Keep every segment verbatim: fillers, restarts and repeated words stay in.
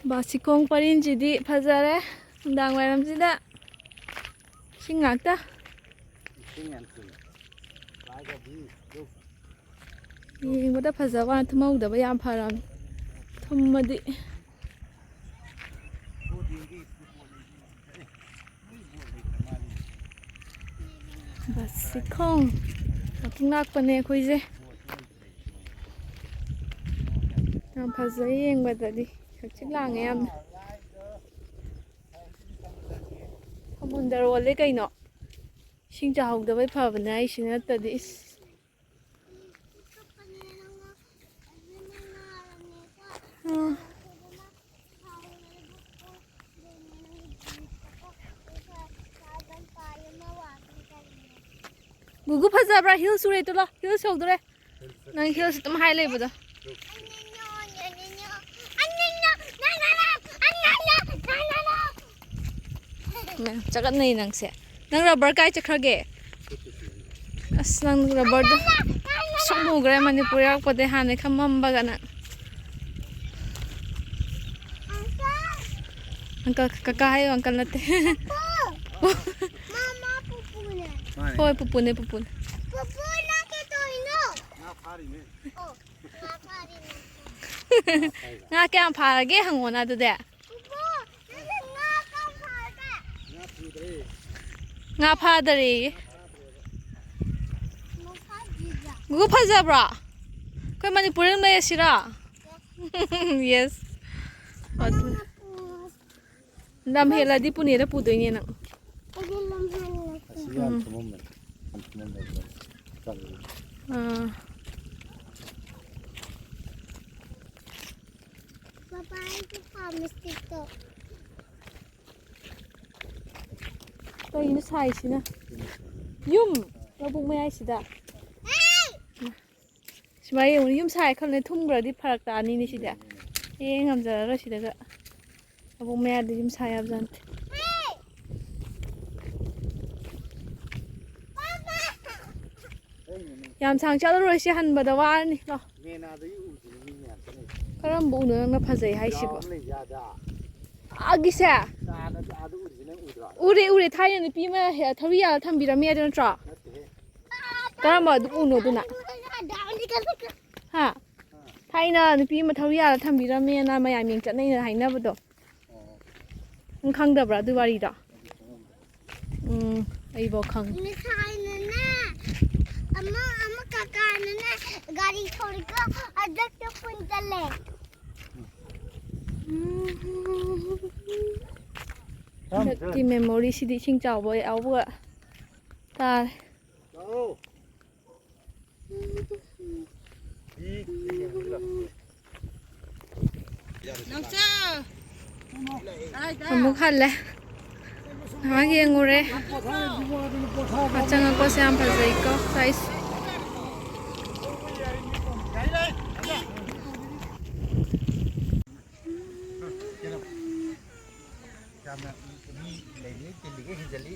ꯕꯥꯁꯤꯈꯣꯡ ꯄꯔꯤꯡꯁꯤꯗꯤ ꯐꯖꯔꯦ꯫ ꯅꯨꯡꯗꯥꯡ ꯋꯥꯏꯔꯝꯁꯤꯗ ꯏꯁꯤꯡ ꯉꯥꯛꯇ꯫ ꯏꯁꯤꯡ ꯌꯥꯝ ꯊꯨꯝꯃꯦ꯫ ꯂꯥꯏꯒꯗꯤ ꯂꯣꯛ ꯌꯦꯡꯕꯗ ꯐꯖꯕ ꯋꯥꯅꯤ, ꯊꯨꯝꯍꯧꯗꯕ ꯌꯥꯝ ꯐꯔꯕꯅꯤ꯫ ꯊꯨꯝꯃꯗꯤ꯫ ꯕꯥꯁꯤꯈꯣꯡ ꯋꯥꯀꯤꯡ ꯂꯥꯛꯄꯅꯦ ꯑꯩꯈꯣꯏꯁꯦ꯫ ꯌꯥꯝ ꯐꯖꯩ ꯌꯦꯡꯕꯗꯗꯤ꯫ ꯍꯛꯆꯤꯠ ꯂꯥꯡꯉꯦ ꯌꯥꯝꯅ꯫ ꯁꯃꯨꯟꯗꯔ ꯑꯣꯜꯂꯦ ꯀꯩꯅꯣ꯫ ꯏꯁꯤꯡ ꯆꯥꯍꯧꯗꯕꯩ ꯐꯕꯅꯦ ꯍꯥꯏꯁꯤ ꯅꯠꯇꯗꯤ ꯏꯁ꯫ ꯎꯝ꯫ ꯒꯨꯒꯨ ꯐꯖꯕ꯭ꯔꯥ? ꯍꯤꯜꯁ ꯁꯨꯔꯦ ꯇꯨꯂꯣ꯫ ꯍꯤꯜꯁ ꯌꯧꯗꯣꯔꯦ꯫ ꯅꯪ ꯍꯤꯜꯁ ꯑꯗꯨꯝ ꯍꯥꯏ ꯂꯩꯕꯗꯣ꯫ ꯆꯒꯠꯅꯩ ꯅꯪꯁꯦ꯫ ꯅꯪ ꯔꯕꯔ ꯀꯥꯏ ꯆꯠꯈ꯭ꯔꯒꯦ? ꯑꯁ, ꯅꯪ ꯔꯕꯔꯗꯣ ꯁꯨꯝ ꯃꯨꯈ꯭ꯔꯦ ꯃꯅꯤꯄꯨꯔ ꯌꯧꯔꯛꯄꯗꯩ, ꯍꯥꯟꯅꯩ ꯈꯔ ꯃꯝꯕꯒ ꯅꯪ꯫ ꯑꯪꯀꯜ, ꯀꯀꯥ ꯍꯥꯏꯌꯣ, ꯑꯪꯀꯜ ꯅꯠꯇꯦ꯫ ꯃꯥꯅꯦ꯫ ꯍꯣꯏ, ꯄꯨꯄꯨꯅꯦ, ꯄꯨꯄꯨꯅꯦ꯫ ꯉꯥ ꯐꯥꯔꯤꯅꯦ꯫ ꯉꯥ ꯀꯌꯥꯝ ꯐꯥꯔꯒꯦ ꯍꯪꯉꯣꯅ ꯑꯗꯨꯗꯤ꯫ ꯉꯥ ꯐꯥꯗ꯭ꯔꯦ꯫ ꯉꯥ ꯐꯥꯗꯔꯦꯌꯦ꯫ ꯒꯨꯒꯨ ꯐꯖꯕ꯭ꯔꯣ? ꯑꯩꯈꯣꯏ ꯃꯅꯤꯄꯨꯔꯗ ꯑꯗꯨꯝ ꯂꯩꯔꯁꯤꯔꯣ? ꯌꯦꯁ꯫ ꯂꯝ ꯍꯦꯜꯂꯗꯤ ꯄꯨꯅꯦꯗ ꯄꯨꯗꯣꯏꯅꯦ ꯅꯪ꯫ ꯑꯩꯗꯤ ꯂꯝ ꯍꯦꯜꯂꯦ꯫ ꯑꯁꯤ ꯌꯥꯝ ꯊꯨꯝꯃꯝꯕꯅꯤ꯫ ꯌꯥꯝ ꯊꯨꯝꯃꯝꯕꯅꯤ꯫ ꯆꯠꯂꯦ꯫ ꯑꯥ꯫ ꯄꯄꯥ, ꯑꯩꯒꯤ ꯐꯥꯔꯝ ꯏꯁꯇꯤꯛꯇꯣ꯫ ꯀꯩꯅꯣ ꯁꯥꯏꯁꯤꯅ? ꯌꯨꯝ ꯂꯧꯕꯨꯛ ꯃꯌꯥꯏꯁꯤꯗ꯫ ꯁꯨꯃꯥꯏꯅ ꯌꯦꯡꯉꯨ, ꯌꯨꯝ ꯁꯥꯏ ꯈꯜꯂꯦ, ꯊꯨꯝꯈ꯭ꯔꯗꯤ ꯐꯔꯛ ꯇꯥꯅꯤꯅꯦ ꯁꯤꯗꯤ꯫ ꯑꯦ, ꯉꯝꯖꯔꯔꯣꯏ ꯁꯤꯗꯒ꯫ ꯂꯧꯕꯨꯛ ꯃꯌꯥꯗ ꯌꯨꯝ ꯁꯥ ꯌꯥꯕꯖꯥꯠ ꯅꯠꯇꯦ꯫ ꯌꯥꯝ ꯁꯥꯡ ꯆꯠꯂꯔꯣꯏꯁꯦ, ꯍꯟꯕꯗ ꯋꯥꯔꯅꯤ꯫ ꯂꯥꯎ꯫ ꯃꯦꯅꯥꯗꯒꯤ ꯎꯗ꯭ꯔꯤꯕ ꯃꯤ ꯃꯌꯥꯝ ꯆꯠꯅꯩ꯫ ꯀꯔꯝꯕ ꯎꯅꯣ ꯅꯪꯅ ꯐꯖꯩ ꯍꯥꯏꯁꯤꯕꯣ? ꯌꯥꯝ ꯂꯩ ꯌꯥꯗ꯫ ꯑꯥꯒꯤꯁꯦ? ꯆꯥꯅ ꯑꯗꯨ ꯎꯔꯤꯁꯦ ꯅꯪ ꯎꯗ꯭ꯔꯣ? ꯎꯔꯦ, ꯎꯔꯦ, ꯊꯥꯏꯅ ꯅꯨꯄꯤ ꯑꯃ ꯍꯦ-, ꯊꯧꯔꯤ ꯌꯥꯜꯂ ꯊꯝꯕꯤꯔꯝꯃꯦ ꯑꯗꯨ ꯅꯠꯇ꯭ꯔꯣ? ꯅꯠꯇꯦꯍꯦ꯫ ꯀꯔꯝꯕ ꯑꯗꯨ ꯎꯅꯣ ꯑꯗꯨꯅ? ꯍꯥ? ꯊꯥꯏꯅ ꯅꯨꯄꯤ ꯑꯃ ꯊꯧꯔꯤ ꯌꯥꯜꯂ ꯊꯝꯕꯤꯔꯝꯃꯦꯅ ꯃꯌꯥꯝ ꯌꯦꯡ ꯆꯠꯅꯩꯅ ꯍꯥꯏꯅꯕꯗꯣ꯫ ꯑꯣ꯫ ꯅꯪ ꯈꯪꯗꯕ꯭ꯔꯥ ꯑꯗꯨ ꯋꯥꯔꯤꯗꯣ? ꯎꯝ, ꯑꯩꯕꯧ ꯈꯪꯉꯦ꯫ ꯉꯁꯥꯏꯅꯅꯦ ꯑꯃ ꯑꯃ ꯀꯀꯥꯅꯅꯦ ꯒꯥꯔꯤ ꯊꯧꯔꯒ ꯍꯟꯗꯛꯇ ꯄꯨꯟ ꯆꯠꯂꯦ꯫ ꯍꯟꯗꯛꯇꯤ ꯃꯦꯃꯣꯔꯤꯁꯤꯗꯤ ꯏꯁꯤꯡ ꯆꯥꯎꯕ ꯌꯥꯎꯕꯒ ꯇꯥꯔꯦ꯫ ꯂꯥꯛꯑꯣ꯫ ꯑꯃꯨꯛ ꯍꯜꯂꯦ꯫ ꯉꯥꯏꯍꯥꯛ ꯌꯦꯡꯉꯨꯔꯦ꯫ ꯑꯆꯪ ꯑꯀꯣꯁꯦ ꯌꯥꯝ ꯐꯖꯩꯀꯣ, ꯁꯥꯏꯁ꯫ ꯌꯥꯝꯅ ꯃꯤ ꯂꯩꯔꯤ, ꯇꯤꯜꯂꯤꯒꯩ ꯍꯦꯟꯖꯜꯂꯤ,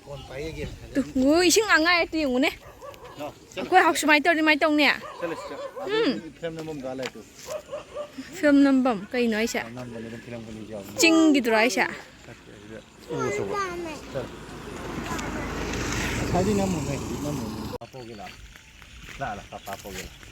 ꯐꯣꯟ ꯄꯥꯏꯔꯒꯦ꯫ ꯇꯨ, ꯏꯁꯤꯡ ꯑꯉꯥꯏ ꯑꯇꯨ ꯌꯦꯡꯉꯨꯅꯦ꯫ ꯂꯥꯛꯑꯣ, ꯆꯠꯂꯣ꯫ ꯑꯩꯈꯣꯏ ꯍꯥꯎ ꯁꯨꯃꯥꯏꯅ ꯇꯧꯔꯗꯤ ꯀꯃꯥꯏꯅ ꯇꯧꯅꯤ? ꯆꯠꯂꯁꯤ, ꯆꯠꯂꯣ꯫ ꯑꯗꯨ ꯐꯤꯂꯝ ꯅꯝꯐꯝꯗꯣ ꯑꯥ ꯂꯩꯇꯨ꯫ ꯐꯤꯂꯝ ꯅꯝꯐꯝ ꯀꯩꯅꯣ ꯍꯥꯏꯁꯦ? ꯅꯝꯕꯅꯤ ꯑꯗꯨꯝ ꯐꯤꯂꯝ ꯀꯨꯂꯤꯁꯦ ꯌꯥꯎꯕꯅꯤ꯫ ꯆꯤꯡꯒꯤꯗꯨꯔꯣ ꯍꯥꯏꯁꯦ? ꯅꯠꯇꯦ, ꯑꯗꯨꯗ ꯎ ꯑꯆꯧꯕ꯫ ꯆꯠꯂꯣ꯫ ꯉꯁꯥꯏꯗꯤ ꯅꯝꯃꯨꯅꯦ, ꯍꯧꯖꯤꯛ ꯅꯝꯃꯨꯅꯦ꯫ ꯍꯥꯞꯄꯧꯒꯦ ꯂꯥꯛꯑꯣ꯫ ꯂꯥꯛꯑꯣ, ꯂꯥꯛꯑꯣ, ꯄꯥꯄꯥ ꯍꯥꯞꯄꯧꯒꯦ ꯂꯥꯛꯑꯣ꯫